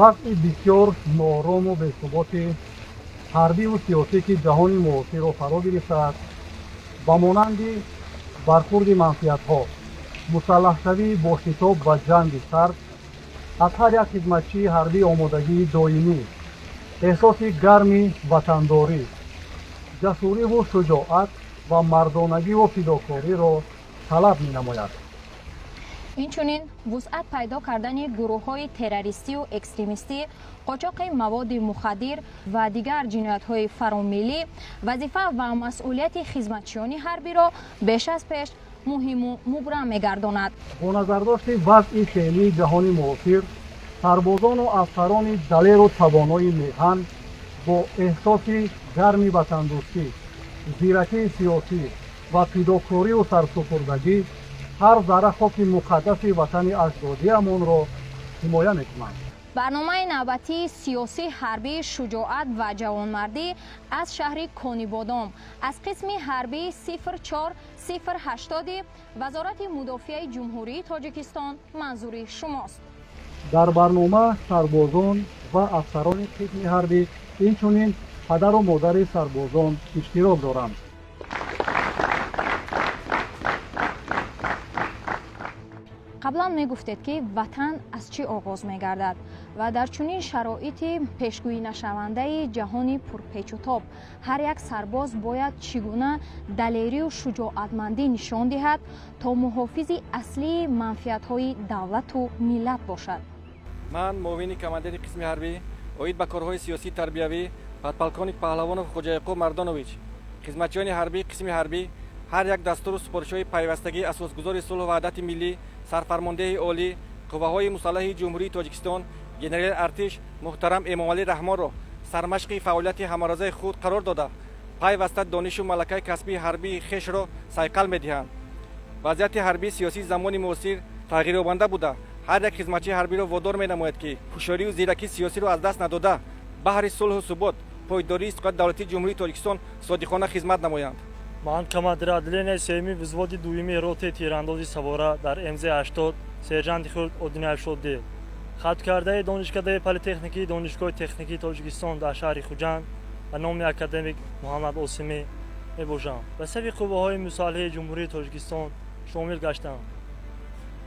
Вазъи бисёр ноорому бесуботи ҳарбиву сиёсӣ, ки ҷаҳони муосирро фаро гирифтааст, ба монанди бархурди манфиатҳо, мусаллаҳшавии бошитоб ва ҷанги сард, аз ҳар як хизматчии ҳарбӣ омодагии доимӣ, эҳсоси гарми ватандорӣ, ҷасуриву шуҷоат ва мардонагиву фидокориро талаб менамояд. Инчунин вусъат пайдо кардани гурӯҳҳои террористию экстремистӣ, қочоқи маводи мухаддир ва дигар ҷиноятҳои фаромиллӣ вазифа ва масъулияти хизматчиёни ҳарбиро беш аз пеш муҳиму мубрам мегардонад. Бо назардошти вазъи феълии ҷаҳони муосир, сарбозону афсарони далеру тавонои меҳан бо эҳсоси гарми ватандӯстӣ, зиракии сиёсӣ ва фидокорию сарсупурдагӣ ҳар зарра хоки муқаддаси ватани аҷдодиамонро ҳимоя мекунанд. Барномаи навбатии сиёсӣ ҳарбии шуҷоат ва ҷавонмардӣ аз шаҳри Конибодом, аз қисми ҳарбии 04080 Вазорати мудофиаи Ҷумҳурии Тоҷикистон манзури шумост. Дар барнома сарбозон ва афсарони қисми ҳарбӣ, инчунин падару модари сарбозон иштирок доранд. Қаблан мегуфтед, ки ватан аз чӣ оғоз мегардад ва дар чунин шароити пешгӯинашавандаи ҷаҳони пурпечутоб ҳар як сарбоз бояд чӣ гуна далерию шуҷоатмандӣ нишон диҳад, то муҳофизи аслии манфиатҳои давлату миллат бошад. Ман, муовини командири қисми ҳарбӣ оид ба корҳои сиёсии тарбиявӣ, подполковник Паҳлавонов Хоҷаяқуб Мардонович, хизматчиёни ҳарбии қисми ҳарбӣ ҳар як дастуру супоришҳои пайвастагии асосгузори сулҳу ваҳдати миллӣ, сарфармондеҳи олӣ Қувваҳои мусаллаҳи Ҷумҳурии Тоҷикистон, генерали артиш муҳтарам Эмомалӣ Раҳмонро сармашқи фаъолияти ҳамарӯзаи худ қарор дода, пайваста донишу малакаи касбии ҳарбии хешро сайқал медиҳанд. Вазъияти ҳарбии сиёсии замони муосир тағйирёбанда буда, ҳар як хизматчии ҳарбиро водор менамояд, ки ҳушёрию зиракии сиёсиро аз даст надода, баҳри сулҳу субот, пойдории истиқлоли давлатии Ҷумҳурии Тоҷикистон содиқона хизмат намоянд. Ман, командир отделения сеюми взводи дуюми ротаи тирандози савора дар МЗ-80, сержанти хурд Одинаев Шоддил, хатмкардаи Донишкадаи политехникии Донишгоҳи техникии Тоҷикистон дар шаҳри Хуҷанд ба номи академик Муҳаммад Осимӣ мебошам, ба сафи қувваҳои мусаллаҳи Ҷумҳурии Тоҷикистон шомил гаштам.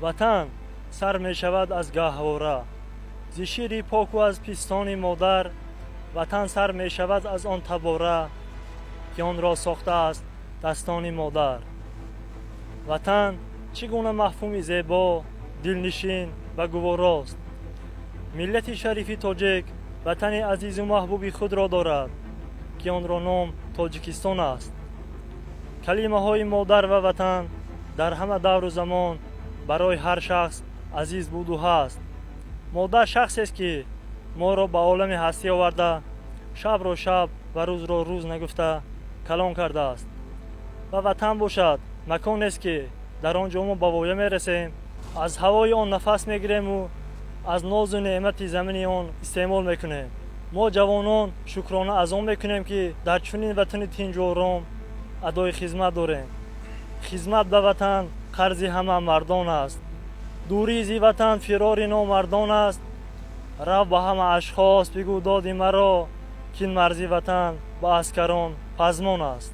Ватан сар мешавад аз гаҳвора, зи шири поку аз пистони модар. Ватан сар мешавад аз он табора, ки онро сохтааст дастони модар. Ватан чӣ гуна мафҳуми зебо, дилнишин ва гуворост! Миллати шарифи тоҷик ватани азизу маҳбуби худро дорад, ки онро ном Тоҷикистон аст. Калимаҳои модар ва ватан дар ҳама давру замон барои ҳар шахс азиз буду ҳаст. Модар шахсест, ки моро ба олами ҳастӣ оварда, шабро шаб ва рӯзро рӯз нагуфта калон кардааст, ва ватан бошад маконест, ки дар он ҷо мо ба воя мерасем, аз ҳавои он нафас мегирему аз нозу неъмати замини он истеъмол мекунем. Мо, ҷавонон, шукрона аз он мекунем, ки дар чунин ватани тинҷу ором адои хизмат дорем. Хизмат ба ватан қарзи ҳама мардон аст, дурӣ зи ватан фирори номардон аст. Рав, ба ҳама ашхос бигӯ доди маро, кин марзи ватан ба аскарон пазмон аст.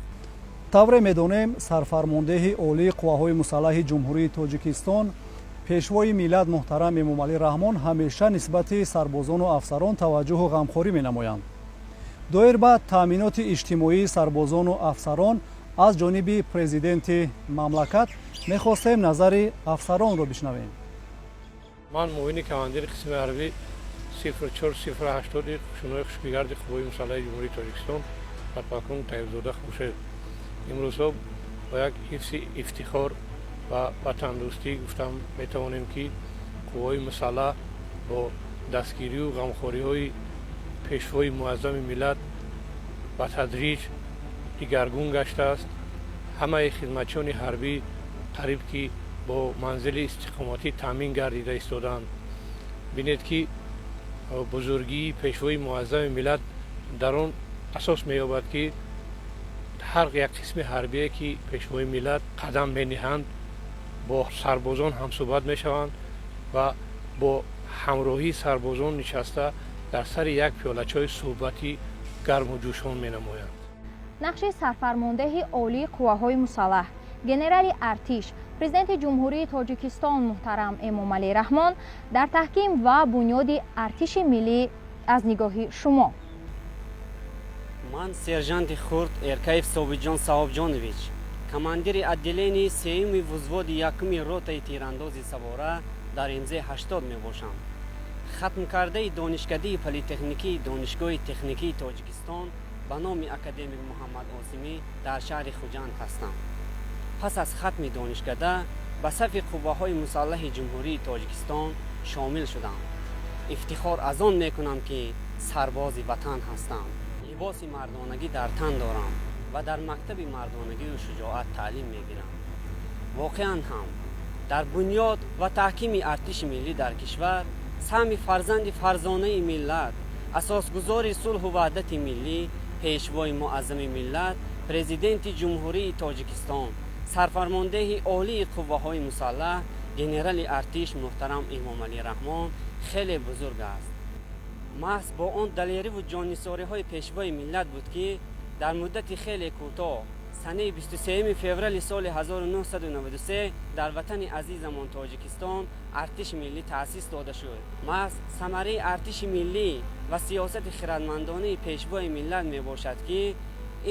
Тавре медонем, сарфармондеҳи олии Қувваҳои мусаллаҳи Ҷумҳурии Тоҷикистон, пешвои миллат муҳтарам Эмомалӣ Раҳмон ҳамеша нисбати сарбозону афсарон таваҷҷӯҳу ғамхорӣ менамоянд. Доир ба таъминоти иҷтимоии сарбозону афсарон аз ҷониби президенти мамлакат мехостем назари афсаронро бишнавем. Ман, муовини командири қисми ҳарбӣ 04080 қӯшунҳои хушкигарди Қувваҳои мусаллаҳи Ҷумҳурии Тоҷикистон, подполковник Таибзода Хуршед, имрӯзҳо бо як ҳифзи ифтихор ва ватандӯстӣ гуфтам метавонем, ки қувваҳои мусаллаҳ бо дастгирию ғамхориҳои пешвои муаззами миллат ба тадриҷ дигаргун гаштааст. Ҳамаи хизматчиёни ҳарбӣ қариб ки бо манзили истиқоматӣ таъмин гардида истодаанд. Бинед, ки бузургии пешвои муаззами миллат дар он асос меёбад, ки ҳар як қисми ҳарбие, ки пешвои миллат қадам мениҳанд, бо сарбозон ҳамсӯҳбат мешаванд ва бо Ҳамроҳии сарбозон нишаста, дар сари як пиёлачой суҳбати гарму ҷӯшон менамоянд. Нақши сарфармондеҳи олии қувваҳои мусаллаҳ, генерали артиш, президенти Ҷумҳурии Тоҷикистон муҳтарам Эмомалӣ Раҳмон дар таҳким ва бунёди артиши миллӣ аз нигоҳи шумо. Ман сержанти хурд Эркаев Собиҷон Саҳобҷонович, командири отделении сеюми взводи якуми ротаи тирандози савора дар МЗ 80 мебошам. Хатмкардаи Донишкадаи политехникии Донишгоҳи техникии Тоҷикистон ба номи академик Муҳаммад Осимӣ дар шаҳри Хуҷанд ҳастам. Пас аз хатми донишкада ба сафи қувваҳои мусаллаҳи Ҷумҳурии Тоҷикистон шомил шудам. Ифтихор аз он мекунам, ки сарбози ватан ҳастам, либоси мардонагӣ дар тан дорам ва дар мактаби мардонагию шуҷоат таълим мегирам. Воқеан ҳам, дар бунёд ва таҳкими артиши миллӣ дар кишвар саҳми фарзанди фарзонаи миллат, асосгузори сулҳу ваҳдати миллӣ, пешвои муаззами миллат, Президенти Ҷумҳурии Тоҷикистон, сарфармондеҳи олии қувваҳои мусаллаҳ, генерали артиш муҳтарам Эмомалӣ Раҳмон хеле бузург аст. Маҳз бо он далериву ҷоннисориҳои пешвои миллат буд, ки дар муддати хеле кӯтоҳ, санаи 23 феврали соли 1993, дар ватани азизамон Тоҷикистон артиши миллӣ таъсис дода шуд. Маҳз самараи артиши миллӣ ва сиёсати хирадмандонаи пешвои миллат мебошад, ки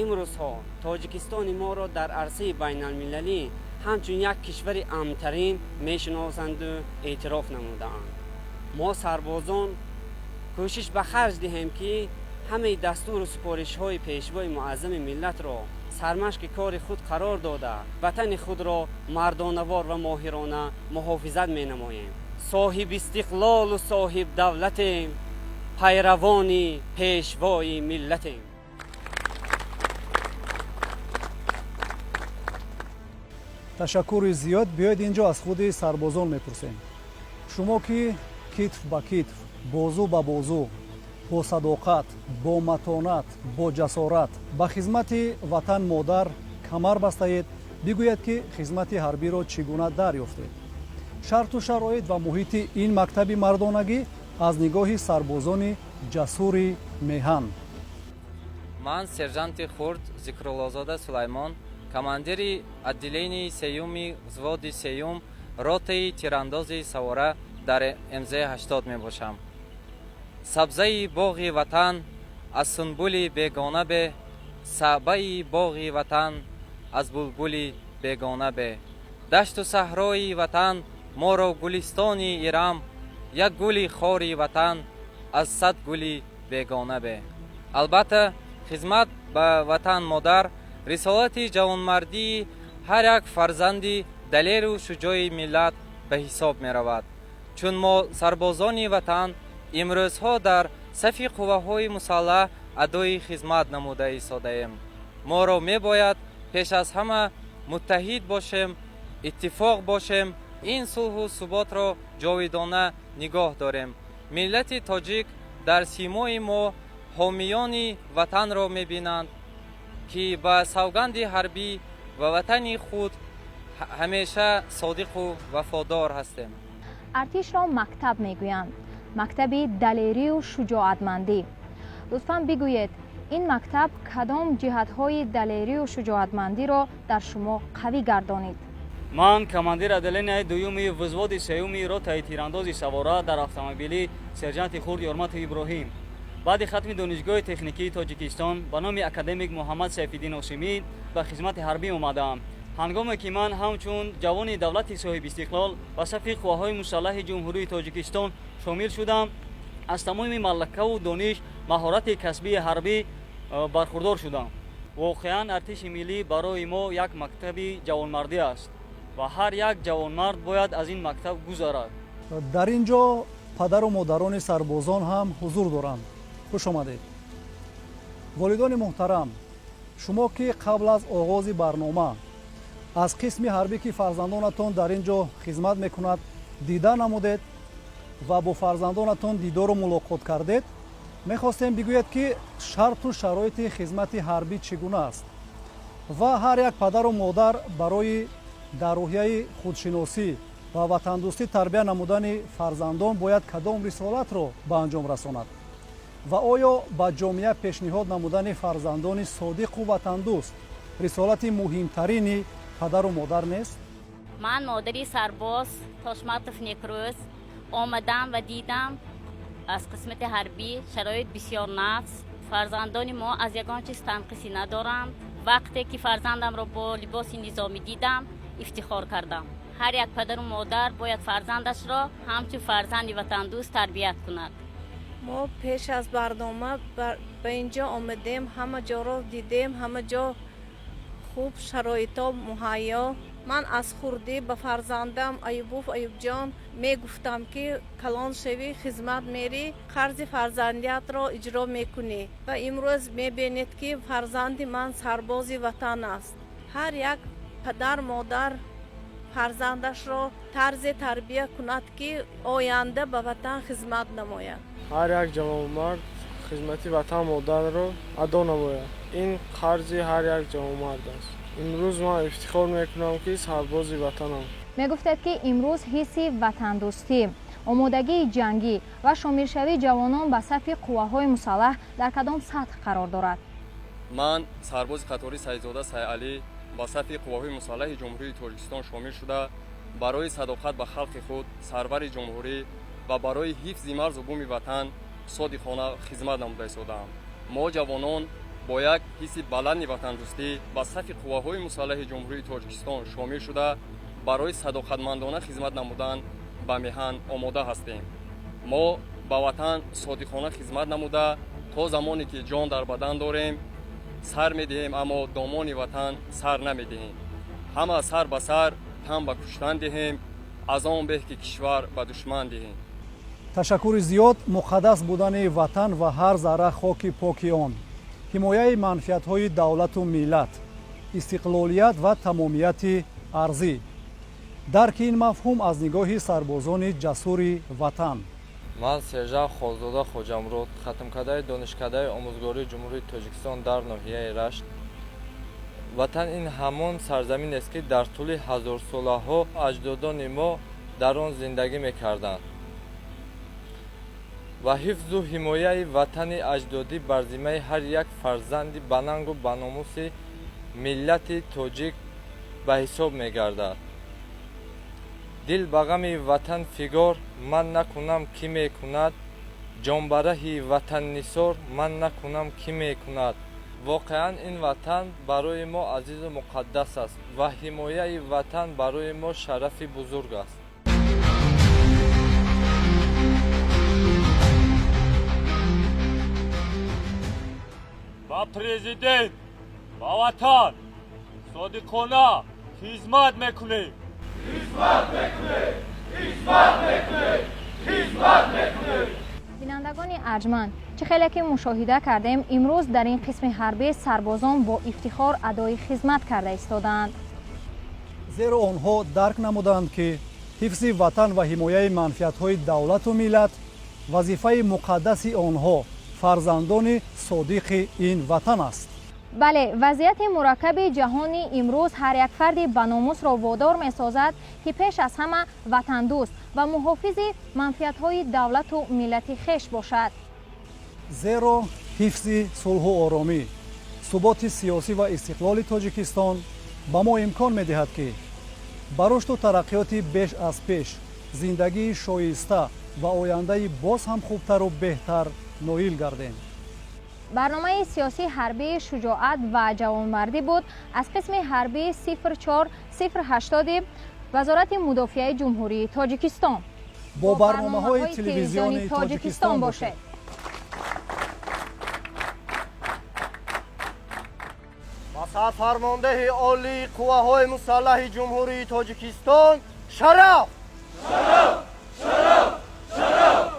имрӯзҳо Тоҷикистони моро дар арсаи байналмилалӣ ҳамчун як кишвари амнтарин мешиносанду эътироф намудаанд. Мо, сарбозон, кӯшиш ба харҷ диҳем, ки ҳамаи дастуру супоришҳои пешвои муаззами миллатро сармашқи кори худ қарор дода, ватани худро мардонавор ва моҳирона муҳофизат менамоем. Соҳибистиқлолу соҳибдавлатем, пайравони пешвои миллатем. Ташаккури зиёд. Биёед, ин ҷо аз худи сарбозон мепурсем. Шумо ки китф ба китф, бозу ба бозу, бо садоқат, бо матонат, бо ҷасорат ба хизмати ватан модар камар бастаед, бигӯед, ки хизмати ҳарбиро чӣ гуна дарёфтед? Шарту шароит ва муҳити ин мактаби мардонагӣ аз нигоҳи сарбозони ҷасури меҳан. Ман сержанти хурд Зикруллозода Сулаймон, командири отделении сеюми взводи сеюм ротаи тирандози савора дар МЗ 80 мебошам. Сабзаи боғи ватан аз сунбули бегона бе, саъбаи боғи ватан аз булбули бегона бе. Дашту саҳрои ватан моро гулистони Ирам, як гули хори ватан аз 100 гули бегона бе. Албатта, хизмат ба ватан модар рисолати ҷавонмардии ҳар як фарзанди далеру шуҷои миллат ба ҳисоб меравад. Чун мо, сарбозони ватан, имрӯзҳо дар сафи қувваҳои мусаллаҳ адои хизмат намуда истодаем, моро мебояд пеш аз ҳама муттаҳид бошем, иттифоқ бошем, ин сулҳу суботро ҷовидона нигоҳ дорем. Миллати тоҷик дар симои мо ҳомиёни ватанро мебинанд, ки ба савганди ҳарбӣ ва ватани худ ҳамеша содиқу вафодор ҳастем. Артишро мактаб мегӯянд, мактаби далерию шуҷоатмандӣ. Лутфан бигӯед, ин мактаб кадом ҷиҳатҳои далерию шуҷоатмандиро дар шумо қавӣ гардонид? Ман командир отделенияи дуюми взводи сеюми ротаи тирандози савора дар автомобилӣ, сержанти хурд Ёрматов Иброҳим. Баъди хатми Донишгоҳи техникии Тоҷикистон ба номи академик Муҳаммад Сайфиддин Осимӣ ба хизмати ҳарбӣ омадаам. Ҳангоме ки ман ҳамчун ҷавони давлати соҳибистиқлол ба сафи қувваҳои мусаллаҳи Ҷумҳурии Тоҷикистон шомил шудам, аз тамоми малакаву дониш, маҳорати касбии ҳарбӣ бархурдор шудам. Воқеан, артиши миллӣ барои мо як мактаби ҷавонмардӣ аст ва ҳар як ҷавонмард бояд аз ин мактаб гузарад. Дар ин ҷо падару модарони сарбозон ҳам ҳузур доранд. Хуш омадед, волидони муҳтарам. Шумо ки қабл аз оғози барнома аз қисми ҳарбӣ, ки фарзандонатон дар ин ҷо хизмат мекунад, дида намудед ва бо фарзандонатон дидору мулоқот кардед, мехостем бигӯед, ки шарту шароити хизмати ҳарбӣ чӣ гуна аст ва ҳар як падару модар барои дар рӯҳияи худшиносӣ Ва ватандӯстӣ тарбия намудани фарзандон бояд кадом рисолатро ба анҷом расонад? Ва оё ба ҷомеа пешниҳод намудани фарзандони содиқу ватандӯст рисолати муҳимтарини падару модар нест? Ман модари сарбоз Тошматов Некрӯз омадам ва дидам аз қисмати ҳарбӣ шароит бисёр нағз. Фарзандони мо аз ягон чиз танқисӣ надоранд. Вақте ки фарзандамро бо либоси низомӣ дидам, ифтихор кардам. Ҳар як падару модар бояд фарзандашро ҳамчун фарзанди ватандӯст тарбият кунад. Мо пеш аз барнома ба ин ҷо омадем, ҳама ҷоро дидем, ҳама ҷо хуб, шароитҳо муҳайё. Ман аз хурдӣ ба фарзандам Аюбов Аюбҷон мегуфтам, ки калон шавӣ, хизмат мерӣ, қарзи фарзандиятро иҷро мекунӣ. Ва имрӯз мебинед, ки фарзанди ман сарбози ватан аст. Ҳар як падар модар фарзандашро тарзе тарбия кунад, ки оянда ба ватан хизмат намояд. Ҳар як ҷавонмард хизмати ватан модарро адо намояд. Ин қарзи ҳар як ҷавонмард аст. Имрӯз ман ифтихор мекунам, ки сарбози ватанам. Мегуфтед, ки имрӯз ҳисси ватандӯстӣ, омодагии ҷангӣ ва шомилшавии ҷавонон ба сафи қувваҳои мусаллаҳ дар кадом сатҳ қарор дорад? Ман сарбози қатори Саидзода Сайалӣ ба сафи қувваҳои мусаллаҳи Ҷумҳурии Тоҷикистон шомил шуда, барои садоқат ба халқи худ, сарвари ҷумҳурӣ ва барои ҳифзи марзу буми ватан содиқона хизмат намуда истодаам. Мо ҷавонон бо як ҳисси баланди ватандӯстӣ ба сафи қувваҳои мусаллаҳи Ҷумҳурии Тоҷикистон шомил шуда, барои садоқатмандона хизмат намудан ба меҳан омода ҳастем. Мо ба ватан содиқона хизмат намуда, то замоне ки ҷон дар бадан дорем, сар медиҳем, аммо домони ватан сар намедиҳем. Ҳама сар ба сар тан ба куштан диҳем, аз он беҳ ки кишвар ба душман диҳем. Ташаккури зиёд. Муқаддас будани ватан ва ҳар зарра хоки поки он, ҳимояи манфиатҳои давлату миллат, истиқлолият ва тамомияти арзӣ, дарки ин мафҳум аз нигоҳи сарбозони ҷасури ватан. Ман сержант Холзода Хоҷамурод, хатмкардаи Донишкадаи омӯзгории Ҷумҳурии Тоҷикистон дар ноҳияи Рашт. Ватан ин ҳамон сарзаминест, ки дар тӯли ҳазорсолаҳо аҷдодони мо дар он зиндагӣ мекарданд ва ҳифзу ҳимояи ватани аҷдодӣ бар зиммаи ҳар як фарзанди банангу баномуси миллати тоҷик ба ҳисоб мегардад. Дил ба ғами ватан фигор ман накунам, кӣ мекунад? Ҷонбараҳи ватан нисор ман накунам, кӣ мекунад? Воқеан, ин ватан барои мо азизу муқаддас аст ва ҳимояи ватан барои мо шарафи бузург аст. Ба президент, ба ватан содиқона хизмат мекунем. Хизмат мекунем, хизмат мекунем, хизмат мекунем. Бинандагони арҷманд, чӣ хеле ки мушоҳида кардем, имрӯз дар ин қисми ҳарбӣ сарбозон бо ифтихор адои хизмат карда истодаанд, зеро онҳо дарк намуданд, ки ҳифзи ватан ва ҳимояи манфиатҳои давлату миллат вазифаи муқаддаси онҳо, фарзандони содиқи ин ватан аст. Бале, вазъияти мураккаби ҷаҳони имрӯз ҳар як фарди баномусро водор месозад, ки пеш аз ҳама ватандӯст ва муҳофизи манфиатҳои давлату миллати хеш бошад. Зеро ҳифзи сулҳу оромӣ, суботи сиёсӣ ва истиқлоли Тоҷикистон ба мо имкон медиҳад, ки ба рушду тараққиёти беш аз пеш, зиндагии шоиста ва ояндаи боз ҳам хубтару беҳтар ноил гардем. Барномаи сиёсии ҳарбии «Шуҷоат ва ҷавонмардӣ» буд аз қисми ҳарбии 04 080 Вазорати мудофиаи Ҷумҳурии Тоҷикистон. Бо барномаҳои телевизиони Тоҷикистон бошед. Ба сарфармондеҳи олии қувваҳои мусаллаҳи Ҷумҳурии Тоҷикистон шараф! Шараф, шараф, шараф!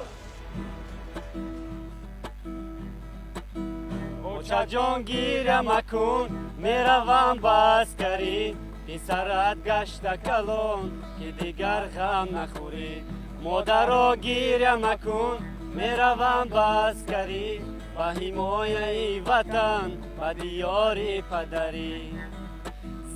Очаҷон, гиря макун, меравам ба аскарӣ. Писарат гашта калон, ки дигар ғам нахӯрӣ. Модаро, гиря макун, меравам ба аскарӣ, ба ҳимояи ватан, ба диёри падарӣ.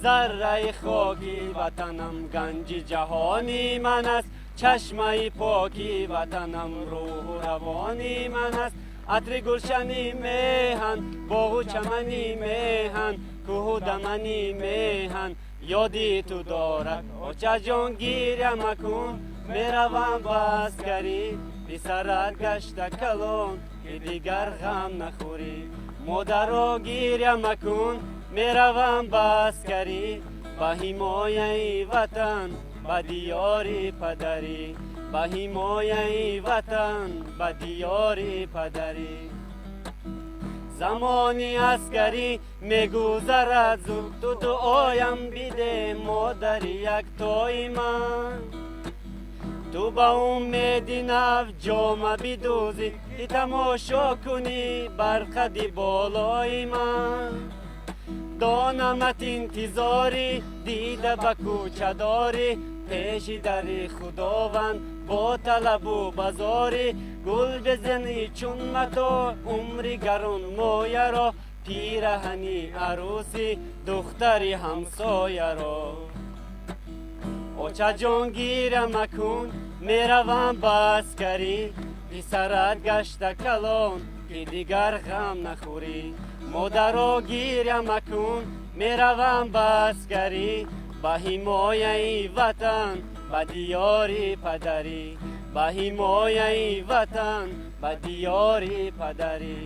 Зарраи хоки ватанам ганҷи ҷаҳони ман аст, чашмаи поки ватанам рӯҳу равони ман аст. Атри гулшани меҳан, боғу чамани меҳан, кӯҳу дамани меҳан ёди ту дорад. Очаҷон, гиря макун, меравам ба аскарӣ, писарат гашта калон, ки дигар ғам нахӯрӣ. Модаро, гиря макун, меравам ба аскарӣ, ба ҳимояи ватан, ба диёри падарӣ, ба ҳимояи ватан, ба диёри падарӣ. Замони аскарӣ мегузарад зуд, ту дуоям биде, модари яктои ман. Ту ба умеди нав ҷома бидӯзӣ, ки тамошо кунӣ бар қади болои ман. Донамат интизорӣ, дида ба кӯча дорӣ, пеши дари Худованд бо талабу базорӣ. Гул бизанӣ чун матоъ умри гаронмояро, пираҳани арӯсӣ духтари ҳамсояро. Очаҷон, гиря макун, меравам ба аскарӣ, писарат гашта калон, ки дигар ғам нахӯрӣ. Модаро, гиря макун, меравам ба аскарӣ, ба ҳимояи ватан, ба диёри падарӣ, ба ҳимояи ватан, ба диёри падарӣ.